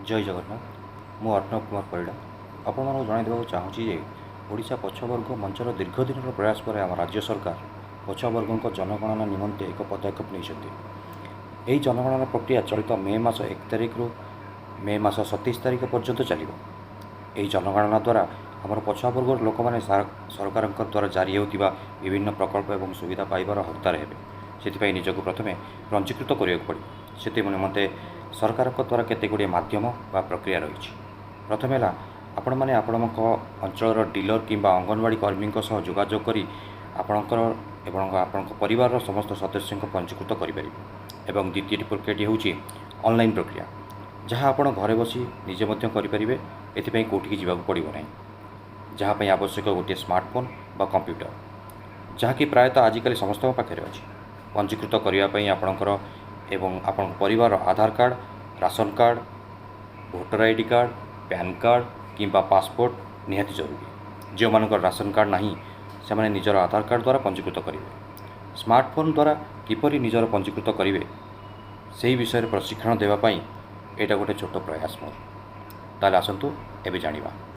ଜୟ ଜଗନ୍ନାଥ। ମୁଁ ଅର୍ଣ୍ଣବ କୁମାର ପରିଡ଼ା ଆପଣମାନଙ୍କୁ ଜଣାଇ ଦେବାକୁ ଚାହୁଁଛି ଯେ ଓଡ଼ିଶା ପଛୁଆବର୍ଗ ମଞ୍ଚର ଦୀର୍ଘ ଦିନର ପ୍ରୟାସ ପରେ ଆମ ରାଜ୍ୟ ସରକାର ପଛୁଆବର୍ଗଙ୍କ ଜନଗଣନା ନିମନ୍ତେ ଏକ ପଦକ୍ଷେପ ନେଇଛନ୍ତି। ଏହି ଜନଗଣନା ପ୍ରକ୍ରିୟା ଚଳିତ ମେ ମାସ 1 ତାରିଖରୁ ମେ ମାସ 27 ତାରିଖ ପର୍ଯ୍ୟନ୍ତ ଚାଲିବ। ଏହି ଜନଗଣନା ଦ୍ୱାରା ଆମର ପଛୁଆ ବର୍ଗର ଲୋକମାନେ ସରକାରଙ୍କ ଦ୍ୱାରା ଜାରି ହେଉଥିବା ବିଭିନ୍ନ ପ୍ରକଳ୍ପ ଏବଂ ସୁବିଧା ପାଇବାର ହକଦାର ହେବେ। ସେଥିପାଇଁ ନିଜକୁ ପ୍ରଥମେ ପଞ୍ଜୀକୃତ କରିବାକୁ ପଡ଼ିବ। ସେଥି ନିମନ୍ତେ ସରକାରଙ୍କ ଦ୍ୱାରା କେତେ ଗୁଡ଼ିଏ ମାଧ୍ୟମ ବା ପ୍ରକ୍ରିୟା ରହିଛି। ପ୍ରଥମେ ହେଲା, ଆପଣମାନେ ଆପଣଙ୍କ ଅଞ୍ଚଳର ଡିଲର କିମ୍ବା ଅଙ୍ଗନବାଡ଼ି କର୍ମୀଙ୍କ ସହ ଯୋଗାଯୋଗ କରି ଆପଣଙ୍କର ଏବଂ ଆପଣଙ୍କ ପରିବାରର ସମସ୍ତ ସଦସ୍ୟଙ୍କ ପଞ୍ଜୀକୃତ କରିପାରିବେ। ଏବଂ ଦ୍ୱିତୀୟଟି ପ୍ରକ୍ରିୟାଟି ହେଉଛି ଅନଲାଇନ୍ ପ୍ରକ୍ରିୟା, ଯାହା ଆପଣ ଘରେ ବସି ନିଜେ ମଧ୍ୟ କରିପାରିବେ। ଏଥିପାଇଁ କେଉଁଠିକି ଯିବାକୁ ପଡ଼ିବ ନାହିଁ, ଯାହା ପାଇଁ ଆବଶ୍ୟକ ଗୋଟିଏ ସ୍ମାର୍ଟଫୋନ୍ ବା କମ୍ପ୍ୟୁଟର, ଯାହାକି ପ୍ରାୟତଃ ଆଜିକାଲି ସମସ୍ତଙ୍କ ପାଖରେ ଅଛି। ପଞ୍ଜୀକୃତ କରିବା ପାଇଁ ଆପଣଙ୍କର ଏବଂ ଆପଣଙ୍କ ପରିବାରର ଆଧାର card, ration card, voter ID card, PAN card କିମ୍ବା ପାସପୋର୍ଟ ନିହାତି ଜରୁରୀ। ଯେଉଁମାନଙ୍କର ରାସନ କାର୍ଡ଼ ନାହିଁ, ସେମାନେ ନିଜର ଆଧାର କାର୍ଡ଼ ଦ୍ୱାରା ପଞ୍ଜୀକୃତ କରିବେ। ସ୍ମାର୍ଟଫୋନ୍ ଦ୍ୱାରା କିପରି ନିଜର ପଞ୍ଜୀକୃତ କରିବେ, ସେହି ବିଷୟରେ ପ୍ରଶିକ୍ଷଣ ଦେବା ପାଇଁ ଏଇଟା ଗୋଟେ ଛୋଟ ପ୍ରୟାସ ମୋର। ତାହେଲେ ଆସନ୍ତୁ ଏବେ ଜାଣିବା।